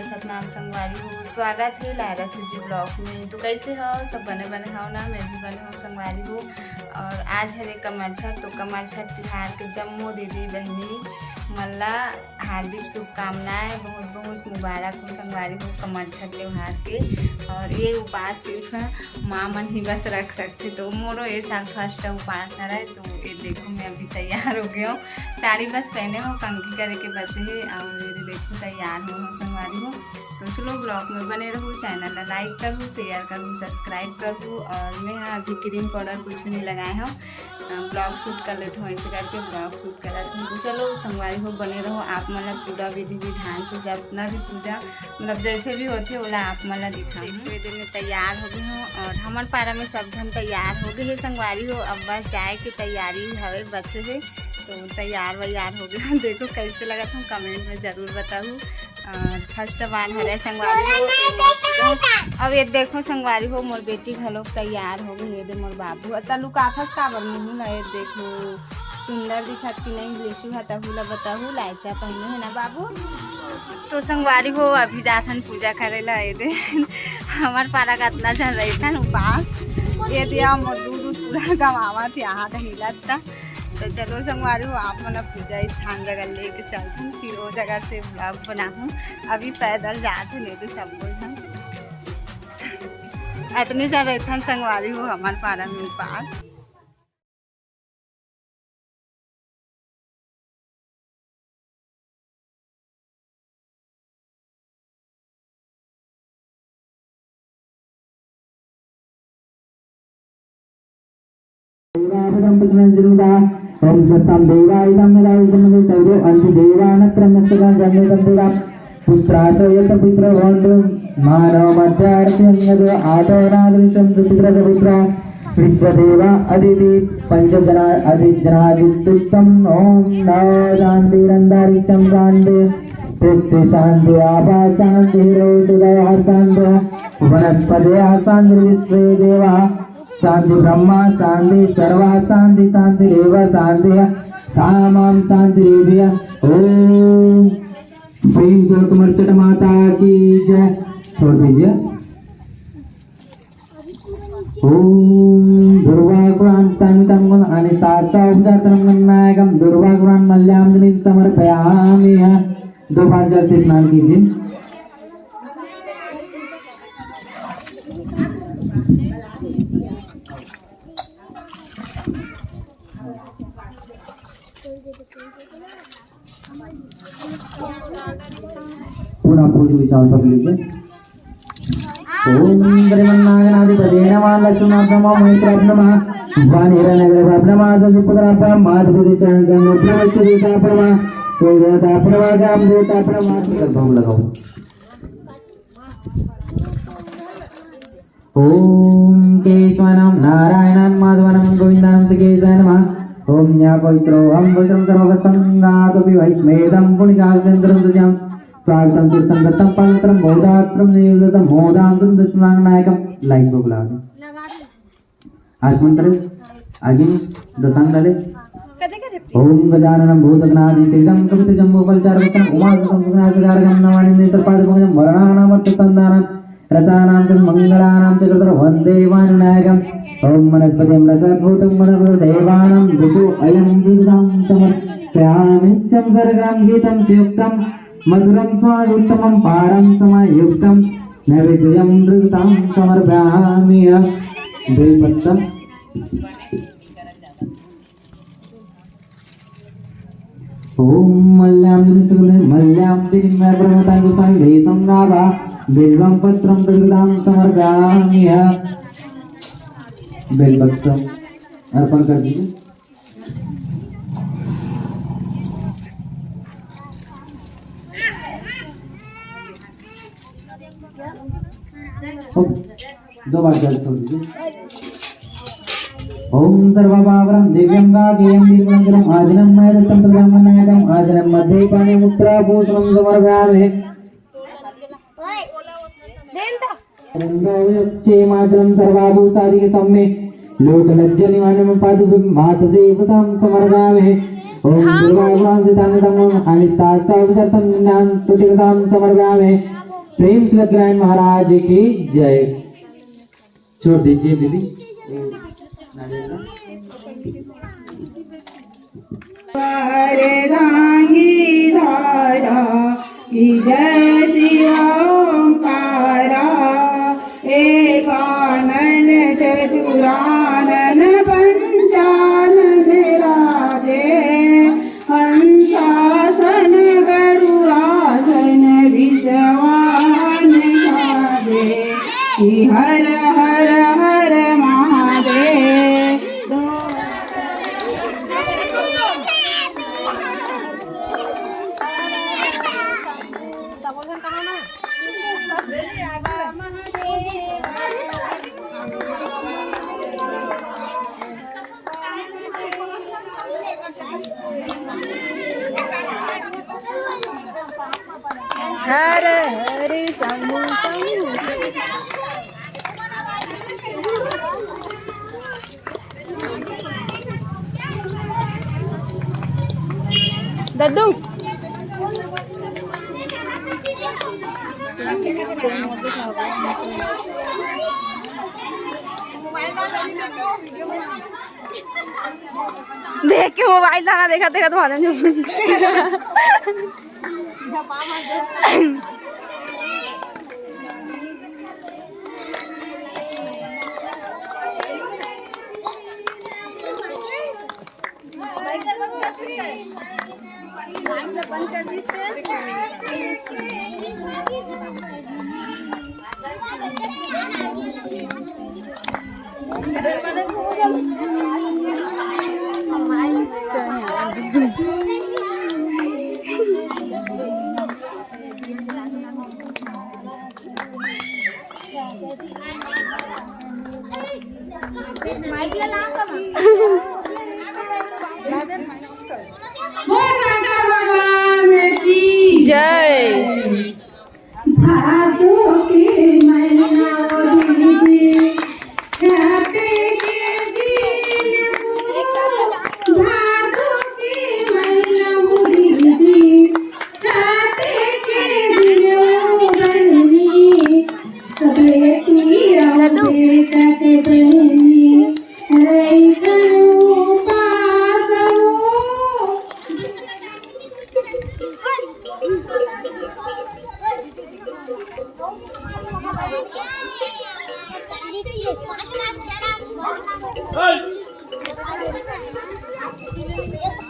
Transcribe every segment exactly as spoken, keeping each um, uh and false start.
सतनाम संगवारी हो, स्वागत हे लायरा सीजी ब्लॉग में। तो कैसे हो सब? बने बने हो ना? मैं भी बने हूँ संगवारी हो। और आज हरे कमरछठ, तो कमरछठ तिहार के जम्मो दीदी बहिनी मन ला हार्दिक शुभकामनाएं, बहुत बहुत मुबारक हो संगवारी हो कमरछठ त्योहार के। और ये उपास सिर्फ माँ मन ही बस रख सकथे, तो मोरो ये साल फर्स्ट उपास हरे। तो ये देखो, मैं अभी तैयार हो गया हूँ, साड़ी बस पहने हो, कंघी करे के बचे है। और ये देखो, तैयार हो हूँ संगवारी हो। तो चलो, ब्लॉग में बने रहो, चैनल ला लाइक करू, शेयर करू, सब्सक्राइब करू। और मैं हाँ अभी क्रीम पाउडर कुछ नहीं लगाए हूँ, ब्लॉग शूट कर लेते हूँ, ऐसे करके ब्लॉग शूट करत हूँ। तो चलो संगवारी हो, बने रहो, आप मन ला पूरा विधि विधान से जितना भी पूजा मतलब जैसे भी होथे, ओला आप मन ला दिखाहूँ। देखो, ये दिन में तैयार हो गई हूँ और हमर पारा में सब झन तैयार हो गए हे संगवारी हो। अब बस जाए के तैयारी हवे, बचे हे, तो तैयार वैयार हो गए हूँ। देखो कैसे लगत हूँ, कमेंट में जरूर बताहू। और फर्स्ट बार हरे संगवारी हो, तो अब ये देखो संगवारी हो, मोर बेटी घलोक तैयार हो गई। ये दे मोर बाबू, अतलू काथस काबर मुहू ना, ये देखो सुंदर दिखत कि नहीं, लेसू हा तहू ला बताहू, लायचा पहिने है ना बाबू। तो संगवारी हो, अभी जाथन पूजा करे ला। ये दे हमर पारा का अतना झन रहिथन उपास, ये दे मोर दूध उध पूरा गंवावत यहाँ का हिलत ता। तो चलो संगवारी हो, आप मन ला पूजा स्थान जगह लेके चलथन, फिर वो जगह से ब्लॉग बनाहूँ। अभी पैदल जात हे, नहीं तो सबको झन अतने झन रहिथन संगवारी हो हमर पारा में उपास। देवासुरं पुष्पं जिनुदा। ओम सस्तं देवा इदं मेरा उदमने तैरो अंति देवानत्रमस्तकं गंधकं देवा। पुत्रासो यत पुत्र होन्तु मानव मध्यार्थ्यं यद आदो नादृशं सुपुत्र सपुत्र। विश्वदेवा अदिति पंचजना अदिजनादित्युक्तम्। ओम नव शांतिरंतरिक्षं शांति पृथ्वी शांति आभा शांति हिरो सुदय शांति वनस्पतयः शांति विश्वे देवा शांति ब्रह्मा शांति सर्वा शांति शांति देव शांति सामाम शांति देवी। ओम प्रेम से कमरछठ माता की जय। छोड़ दीजिए। ओम दुर्वाक्रांतामितंगुण अनिशास्ता उपजातनं गणनायकं दुर्वाक्रान मल्याम समर्पयामि। दो बार जल से स्नान कीजिए। पूरा पूज विचार सब लीजिए। ओम श्रीमन्नागनाधिपते नमः, लक्ष्मीनाथ नमः, महेश्वराय नमः, वाणीरानगरभाय नमः, शशिपुत्राय नमः, माधुरी चरण गंगोत्री विष्णु देवता नमः, कोई देवता नमः, ग्राम देवता नमः। भोग लगाओ। ओम केशवानां नारायणां माधवानां गोविन्दानां च केशवाय नमः। ओम या पवित्रोऽहं पवित्रं सर्वगतं गातोऽपि वैस्मेदं पुण्यकालचन्द्रं तुजां स्वागतं तीर्थं दत्तं पात्रं मोदात्रं देवदत्तं मोदां सुन्दरं नायकं। लाइक भोग लगा दो। आचमन करे, आगे दसांग डाले। ओम गजाननं भूतगणाधिसेवितं कपित्थजम्बूफलचारुभक्षणं उमासुतं सुखनाशकारकं नमामि नेत्रपादपंकजं वरणानामर्थसंधानं रसानां च मंगलानां च कतर वन्दे वाणिनायकम्। ओम वनस्पतिं रसद्भूतं मदगुरुदेवानां ऋतु अयं दुर्गां समर्पयामि। सर्गं गीतं सुयुक्तं मधुरं स्वादुत्तमं पारं समयुक्तं नैवेद्यं मृगतां समर्पयामि। बेलपत्ता। ओम मल्यां मल्यां दिग्मय पर्वतांगुसां देशं नाभा बिल्वं पत्रं मृगतां समर्पयामि। बेलपत्र अर्पण कर दीजिए। ओम, दो बार जल छोड़ दीजिए। ओम सर्वपावरं दिव्यं गागेयं दीपमंगलम आजनम मयदत्तं प्रजामनायकम आजनम मध्ये पाने मुद्रा भूषणं समर्पयामि। वृंदोक्षेमाचलं सर्वाभूसादिक सम्मे लोकलज्ज निवारणं पादुकं मातसेवतां समर्पयामि। ओम दुर्वाग्वांसितानि तमं अनिष्टाष्टावचर्तं ज्ञान तुटिकतां समर्पयामि। प्रेम से सत्यनारायण महाराज की जय। छोड़ दीजिए दीदी। हरे रांगी धारा की जय शिव ओंकारा। एकानन चतुरानन पंचानन राधे। हंसासन गरुड़ासन विषवाहन साजे। कि हर हर हर महादेव। हर हरि शंभु शंभु। दद्दू। देख के मोबाइल ला देखा देखा तो आदमी। बोल शंकर भगवान की जय। भादो के महीना दीदी, छठे के दिन हो, भादो के महीना दीदी, छठे के दिन हो बहिनी, बेटी और बेटा के बहिनी, रही उपास हो।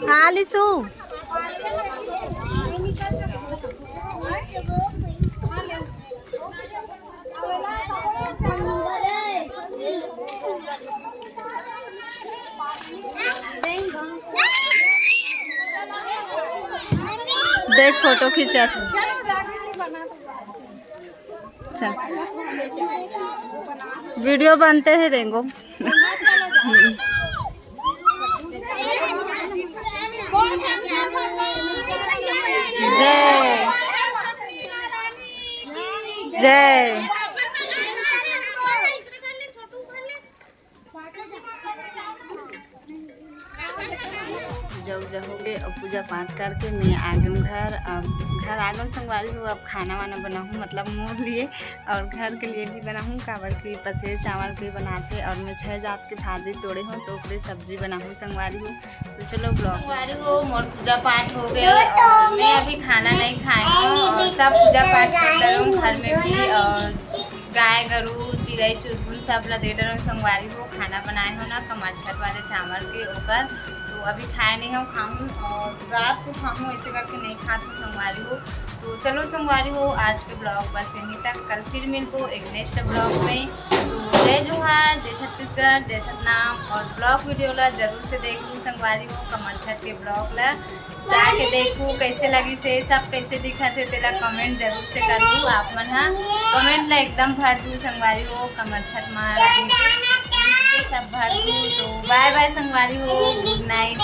हाँ, लिसु। देख, फोटो खींचत हे। अच्छा, वीडियो बनते हैं, रेंगो। जय, जय। पूजा उजा हो गए और पूजा पाठ करके मैं आ गई घर। अब घर आ गई संगवारी हो, अब खाना वाना बनाहूँ, मतलब मोर लिए और घर के लिए भी बनाहूँ, काबर कि पसेर चावल के बनाते और मैं छह जात के भाजी तोड़े हूँ तो ओकरे सब्जी बनाहूँ संगवारी हो। तो चलो vlog संगवारी हो, मोर पूजा पाठ हो गए और मैं अभी खाना नहीं खाए हूँ और सब पूजा पाठ करते रहूँ घर में भी और गाय गरु चिड़ई चुरगुन सब ला दे डरन संगवारी हो। खाना बनाए हो ना कमरछठ वाले चावल के ओकर, तो अभी खाए नहीं हो, खाऊँ और रात को खाऊँ, ऐसे करके नहीं खात हूँ संगवारी हो। तो चलो संगवारी हो, आज के vlog बस यहीं तक, कल फिर मिलबो एक next vlog में। तो जय जोहार, जय छत्तीसगढ़, जय सतनाम। और vlog वीडियो ला जरूर से देख लू संगवारी हो, कमरछठ के vlog ला जाके देखू कैसे लगिस हे, सब कैसे दिखत हे, तेला comment जरूर से करू आप मन हा। Comment ला एकदम भर दू संगवारी हो, कमरछठ महारानी के सब भर दू। तो bye bye संगवारी हो, good night।